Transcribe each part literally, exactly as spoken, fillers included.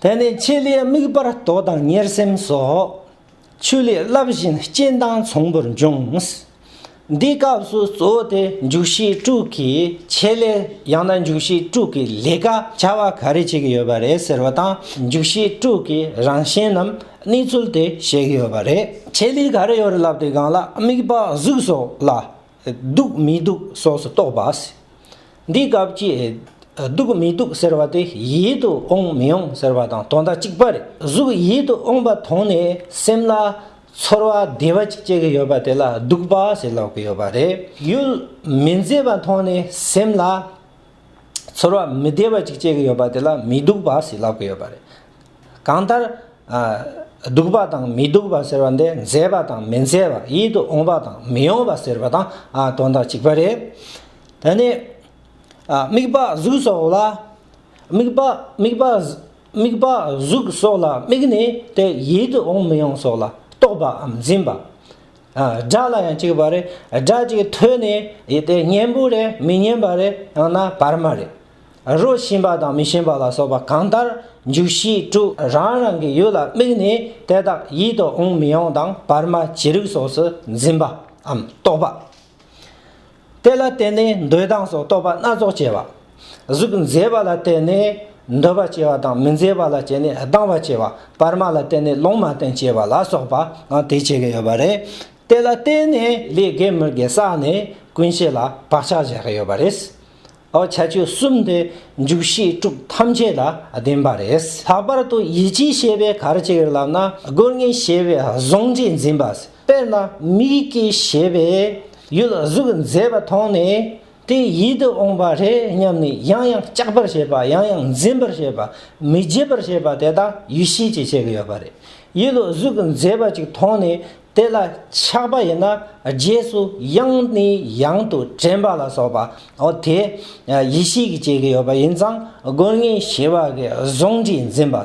དེ་ནས་ཆེད་ལས་དམིགས་པར་རྟོག་དང་གཉེར་སེམས་སོགས། ཆོས་ལས་བསླབ་བཞིན་རྐྱེན་དང་མཚུངས་པར་འབྱུང་། འདིའི་སྐབས་སུ་གཙོ་བོ་དེ་འཇུག་ཤེས་དྲུག་གི་ཆེད་ལས། ཡང་ན་འཇུག་ཤེས་དྲུག་གི་ལས་ཀ་བྱ་བ་ག་རེ་བྱེད་ཀྱི་ཡོད་པ་རེད་ཟེར་བ་དང་། འཇུག་ཤེས་དྲུག་གི་རང་བཞིན་ནམ་གནས་ཚུལ་དེ་བཤད་ཀྱི་ཡོད་པ་རེད། ཆེད་ལས་ག་རེ་ཡོད་རེད་ལབ་དུས་སྒང་ལ། དམིགས་པ་གཟུགས་སོགས་ལ་སྡུག་མི་སྡུག་སོགས་སུ་རྟོག་པ། འདིའི་སྐབས་ཀྱི་སྡུག་མི་སྡུག་ཟེར་བ་དེ་ཡིད་དུ་འོང་མི་འོང་ཟེར་བ་དང་དོན་དག་གཅིག་པ་རེད། གཟུགས་ཡིད་དུ་འོང་བ་མཐོང་ནས་སེམས་ལ་ཚོར་བ་བདེ་བ་ཅིག་སྐྱེ་གི་ཡོད་པ་དེ་ལ་སྡུག་པ་ཟེར་ལབ་ཀྱི་ཡོད་པ་རེད། ཡུལ་མི་མཛེས་པ་མཐོང་ནས་སེམས་ལ་ཚོར་བ་མི་བདེ་བ་ཅིག་སྐྱེ་གི་ཡོད་པ་དེ་ལ་མི་སྡུག་པ་ཟེར་ལབ་ཀྱི་ཡོད་པ་རེད། གང་ལྟར། ཨ། སྡུག་པ་དང་མི་སྡུག་པ་ཟེར་བ་འདི་མཛེས་པ་དང་མི་མཛེས་པ། ཡིད་དུ་འོང་བ་དང་མི་འོང་བ་ཟེར་བ་དང་། ཨ། དོན་དག་གཅིག་པ་རེད། དེ་ནས། ཨ། དམིགས་པ་གཟུགས་སོགས་ལ། དམིགས་པ་དམིགས་པ་དམིགས་པ་གཟུགས་སོགས་ལ་དམིགས་ནས་དེ་ཡིད་དུ་འོང་མི་འོང་སོགས་ལ་རྟོག་པའམ་འཛིན་པ། ཨ། སྒྲ་ལ་ཡང་གཅིག་པ་རེད། སྒྲ་གཅིག་ཐོས་ནས་ཡིད་དེ་སྙན་པོ་རེད་མི་སྙན་པ་རེད། ཡང་ན་བར་མ་རེད། རོ་ཞིམ་པ་དང་མི་ཞིམ་པ་ལ་སོགས་པ་གང་ལྟར་འཇུག་ཤེས་དྲུག་རང་རང་གི་ཡུལ་ལ་དམིགས་ནས་དེ་དག་ཡིད་དུ་འོང་མི་འོང་དང་བར་མ་ཅི་རིགས་སོགས་སུ་འཛིན་པའམ་རྟོག་པ། དེ་ལ་བརྟེན་ནས་འདོད་དང་སོགས་རྟོག་པ་སྣ་ཚོགས་སྐྱེ་བ། གཟུགས་མཛེས་པ་ལ་བརྟེན་ནས་འདོད་པ་སྐྱེ་བ་དང་། མི་མཛེས་པ་ལ་བརྟེན་ནས་སྡང་བ་སྐྱེ་བ། བར་མ་ལ་བརྟེན་ནས་ལོང་མ་བསྟེན་སྐྱེ་བ་ལ་སོགས་པ་དེ་བྱེད་ཀྱི་ཡོད་པ་རེད། དེ་ལ་བརྟེན་ནས་ལས་དགེ་མི་དགེ་བསགས་ནས་ཀུན་ཤེས་ལ་བག་ཆགས་བཞག་གི་ཡོད་པ་རེད། ཨོ། ཁྱད་ཆོས་གསུམ་དེ་འཇུག་ཤེས་དྲུག་ཐམས་ཅད་ལ་ལྡན་པ་རེད། ལྷག་པར་དུ་ཡིད་ཆེས་ཞེས་པས་ག་རེ་བྱེད་ཀྱི་རེད་ལབ་ན། སྒོ་ལྔའི་ཞེས་པའི་གཟུང་འདྲེས་འཛིན་པ། དཔེར་ན་མིག་གི་ཞེས་པས་ཡུལ་གཟུགས་མཛེས་པ་མཐོང་ནས་དེ་ཡིད་དུ་འོང་བ་རེད་སྙམ་ནས་ཡང་ཡང་བཅག་པར་བྱེད་པ། ཡང་ཡང་འཛིན་པར་བྱེད་པ། མི་བརྗེད་པར་བྱེད་པ་དེ་དག་ཡིད་ཆེས་ཀྱིས་བྱེད་ཀྱི་ཡོད་པ་རེད། ཡུལ་གཟུགས་མཛེས་པ་ཅིག་མཐོང་ནས་དེ་ལ་ཆགས་པ་ཡིན་ན་རྗེས་སུ་ཡང་ནས་ཡང་དུ་དྲན་པ་ལ་སོགས་པ། འོ་དེ་ཡིད་ཆེས་ཀྱིས་བྱེད་ཀྱི་ཡོད་པ་ཡིན་ཙང་། སྒོ་ལྔའི་ཞེས་པ་གི་གཟུང་འདྲེས་འཛིན་པ།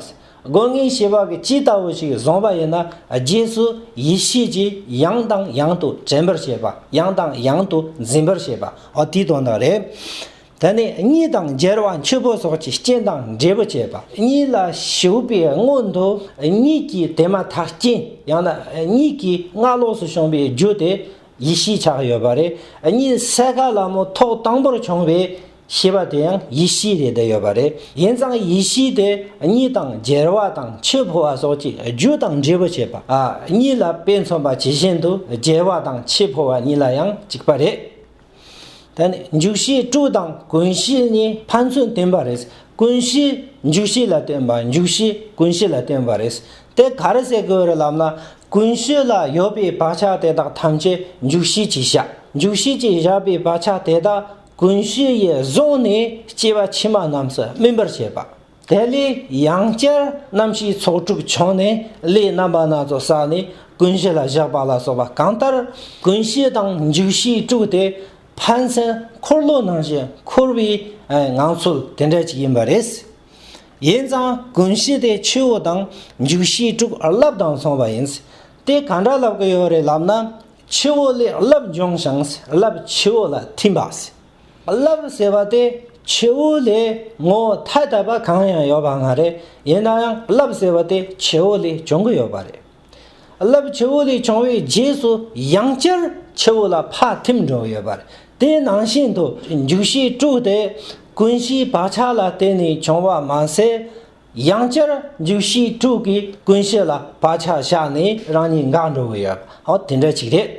སྒོ་ལྔའི་ཞེས་པ་གི་ཇི་ལྟ་བུ་ཞིག་བཟུང་བ་ཡིན་ན་རྗེས་སུ་ཡིད་ཆེས་ཀྱིས་ཡང་དང་ཡང་དུ་དྲན་པར་བྱེད་པ། ཡང་དང་ཡང་དུ་འཛིན་པར་བྱེད་པ། འོ་དེའི་དོན་དག་རེད། དེ་ནས་གཉིད་དང་འགྱུར་བ་འཆི་འཕོ་སོགས་ཀྱི་རྐྱེན་དང་འབྲས་བུ་བྱེད་པ། གཉིད་ལ་ཞུགས་པའི་སྔོན་དུ་གཉིད་ཀྱི་དེ་མ་ཐག་རྐྱེན། ཡང་ན་གཉིད་ཀྱི་སྔ་ལོགས་སུ་བྱུང་བའི་རྒྱུ་དེ་ཡིད་ཆེས་ཆགས་ཡོད་པ་རེད། གཉིད་སད་ཁ་ལ་མོ་ཐོག་དང་པོར་བྱུང་བའི་ཤེས་པ་དེ་ཡང་ཡིད་ཆེས་རེད་བསྡད་ཡོད་པ་རེད། ཡིན་ཙང་ཡིད་ཆེས་དེ་གཉིད་དང་འགྱུར་བ་དང་འཆི་འཕོ་བ་སོགས་ཀྱི་རྒྱུ་དང་འབྲས་བུ་བྱེད་པ། ཨ། གཉིད་ལ་དཔེ་མཚོན་པ་ཇི་བཞིན་དུ་འགྱུར་བ་དང་འཆི་འཕོ་བ་གཉིས་ལ་ཡང་གཅིག་པ་རེད། ད་ནི་འཇུག་ཤེས་དྲུག་དང་ཀུན་ཤེས་གཉིས་ཕན་ཚུན་བརྟེན་པ་རེད། ཀུན་ཤེས་འཇུག་ཤེས་ལ་བརྟེན་པ། འཇུག་ཤེས་ཀུན་ཤེས་ལ་བརྟེན་པ་རེད། དེ་ག་རེ་ཟེར་དགོས་རེད་ལབ་ན། ཀུན་ཤེས་ལ་ཡོད་པའི་བག་ཆགས་དེ་དག་ཐམས་ཅད་འཇུག་ཤེས་ཀྱིས་བཞག་འཇུག་ཤེས་ཀྱིས་བཞག་པའི་བག་ཆགས་དེ་དག་ཀུན་ཤེས་ཡིས་བཟུང་ནས་སྐྱེ་བ་ཕྱི་མ་རྣམས་སུ་སྨིན་པར་བྱེད་པ། དེ་ལས་ཡང་བསྐྱར་རྣམ་ཤེས་ཚོགས་དྲུག་བྱུང་ནས་ལས་རྣམ་པ་སྣ་ཚོགས་བསགས་ནས་ཀུན་ཤེས་ལ་བཞག་པ་ལ་སོགས་པ། གང་ལྟར་ཀུན་ཤེས་དང་འཇུག་ཤེས་དྲུག་དེ་ཕན་ཚུན་འཁོར་ལོ་ནང་བཞིན་འཁོར་བའི་ངང་ཚུལ་དེ་འདྲ་ཅིག་ཡིན་པ་རེད། ཡིན་ཙང་ཀུན་ཤེས་དེ་ཆུ་བོ་དང་འཇུག་ཤེས་དྲུག་རླབས་དང་མཚུངས་པ་ཡིན། དེ་ག་འདྲ་ལབ་ཀྱི་ཡོད་རེད་ལབ་ན། ཆུ་བོ་ལས་རླབས་འབྱུང་ཞིང་རླབས་ཆུ་བོ་ལ་ཐིམ་པ། རླབས་ཟེར་བ་དེ་ཆུ་བོ་ལས་ངོ་བོ་ཐ་དད་པ་གང་ཡང་ཡོད་པ་མ་རེད། ཡིན་ན་ཡང་རླབས་ཟེར་བ་དེ་ཆུ་བོ་ལས་བྱུང་གི་ཡོད་པ་རེད། རླབས་ཆུ་བོ་ལས་བྱུང་བའི་རྗེས་སུ་ཡང་བསྐྱར་ཆུ་བོ་ལ་ཕར་ཐིམ་འགྲོ་གི་ཡོད་པ་རེད། དེ་ནང་བཞིན་དུ་འཇུག་ཤེས་དྲུག་དེ་ཀུན་ཤེས་བག་ཆགས་ལ་བརྟེན་ནས་བྱུང་བ་མ་ཟད། ཡང་བསྐྱར་འཇུག་ཤེས་དྲུག་གིས་ཀུན་ཤེས་ལ་བག་ཆགས་བཞག་ནས་རང་ཉིད་འགག་འགྲོ་གི་ཡོད་པ། འོ་དེ་འདྲ་ཅིག་རེད།